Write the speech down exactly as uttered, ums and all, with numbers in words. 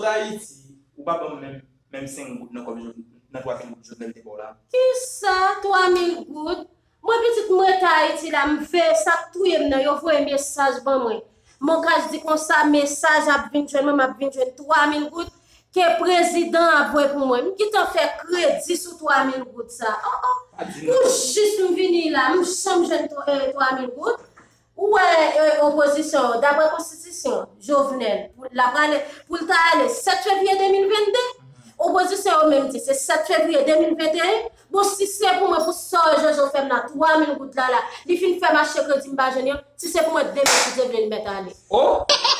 Ayiti, ou pa ban m menm, menm senk goud nan kòb Jovenel, nan twa mil goud Jovenel te ba w la. Kisa twa mil goud? Mwen pitit mwen rete Ayiti la, m veye sa k touye m nan, yo voye mesaj ban mwen. Mokaj di konsa, mesaj ap vin jwenn mwen, m ap vin jwenn twa mil goud ke prezidan ap voye pou mwen. M gentan fè kredi sou twa mil goud sa. Oh, oh. Pou jis m vini la, m janm jwenn twa mil goud. Ou wè opozisyon, dapre konstitisyon, Jovenel, pou l ap prale, pou l ta ale sèt fevriye de mil vennde, opozisyon yo menm di se sèt fevriye de mil venteyen. Bon, si se pou mwen, pou sa Jojo fè m la, twa mil goud la la, li fin fè mache kredi m pa jwenn yo, si se pou mwen, demen si Dye vle, li mèt ale. Oh!